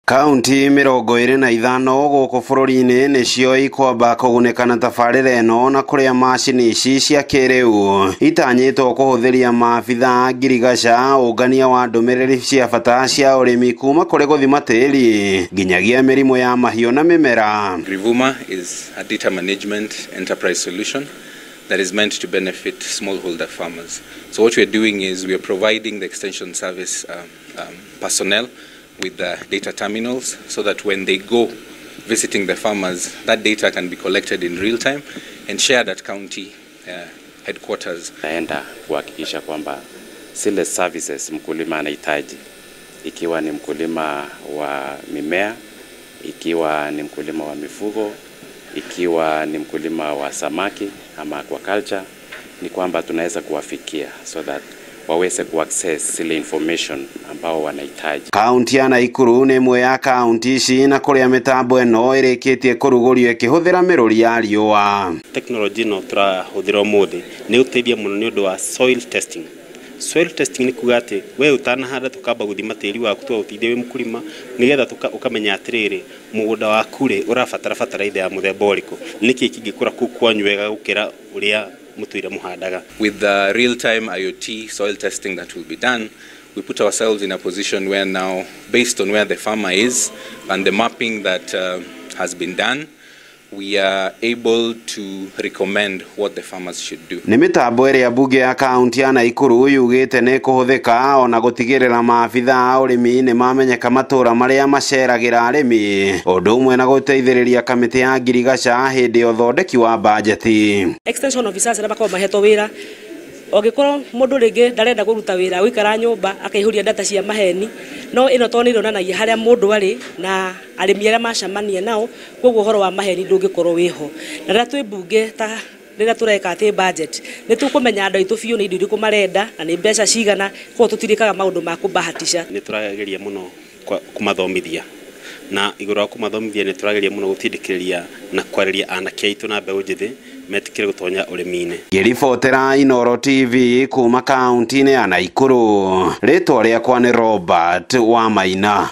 Kaunti 25 gũkũ bũrũri-inĩ nĩcio ikwamba kũgunĩka na tabarĩra ĩno, na kũrĩa macini ici cia kĩrĩu itanyĩtwo kũhũthĩria maabitha a ngirigaca ũngania wa ndũmĩrĩri cia bata cia ũrĩmi kuma kũrĩ gũthima tĩri nginyagia mĩrimũ ya mahiũ na mĩmera. Agrivuma is a data management enterprise solution that is meant to benefit smallholder farmers. So what we are doing is we are providing the extension service personnel with the data terminals so that when they go visiting the farmers, that data can be collected in real time and shared at county headquarters. Naenda kuhakikisha kwamba zile services mkulima anahitaji, ikiwa ni mkulima wa mimea, ikiwa ni mkulima wa mifugo, ikiwa ni mkulima wa samaki ama aquaculture, ni kwamba tunaweza kuwafikia so that waweze kuaccess zile information ambao wanahitaji. Kaunti ya Nakuru nĩ ĩmwe ya kaunti ici, na kũrĩa mĩtambo ĩno ĩrĩkĩtie kũrugũrio ĩkĩhũthĩra mĩrũri ya riũa. Teknolojĩ ĩno tũrahũthĩra ũmũthĩ nĩ gũteithia mũno nĩ ũndũ wa soil testing. Soil testing nĩ kuga atĩ we ũtanahanda tũkamba gũthima tĩri waku tũgaũteithia wĩ mũkulima, nĩgetha ũkamenya atĩrĩrĩ, mũgũnda waku rĩ ũrabatara bataraitha ya mũthemba ũrĩkũ, nĩkĩ kĩngĩkũra kũu kwanyu wega gũkĩra ũrĩa mũtũire mũhandaga. With the real-time IoT soil testing that will be done, we put ourselves in a position where now, based on where the farmer is and the mapping that has been done, we are able to recommend what the farmers should do. Nĩ mĩtambo ĩrĩa mbunge ya kaunti ya Nakuru yugĩte nĩ kũhũthĩka ona gũtigĩrĩra maabitha a ũrĩmi nĩ mamenyeka matũra marĩa maceragĩra arĩmi, ũndũ ũmwe na gũteithĩrĩria kamĩtĩ ya ngirigaca hĩndĩ ya ũthondeki wa bajeti. Extension officers arĩa makoragwo mahetwo wĩra, ũngĩkorwo mũndũ rĩngĩ ndarenda kũruta wĩra, gũikara nyũmba akaihũria data cia maheni, no ĩno to nĩ ĩronanagia harĩa mũndũ arĩ na arĩmi arĩa macemania nao, koguo ũhoro wa maheni ndũngĩkorwo wĩho. Na rĩrĩa twĩ mbunge ta rĩrĩa tũreka atĩ budget, nĩ tũkũmenya andũ aitũ biũ nĩ indo irĩkũ marenda na nĩ mbeca cigana, koguo tũtirĩkaga maũndũ ma kũbahatisha. Nĩ tũrageria mũno kũmathomithia, na igũrũ wa kũmathomithia nĩ tũrageria mũno gũtindĩkĩrĩria na kwarĩria anake aitũ na mbeũ njĩthĩ metĩkĩre gũtonya ũrĩmi-inĩ. Ngĩribotera Inooro TV kuma kaunti-inĩ ya Nakuru, rĩtwa rĩakwa nĩ Robert Wamaina.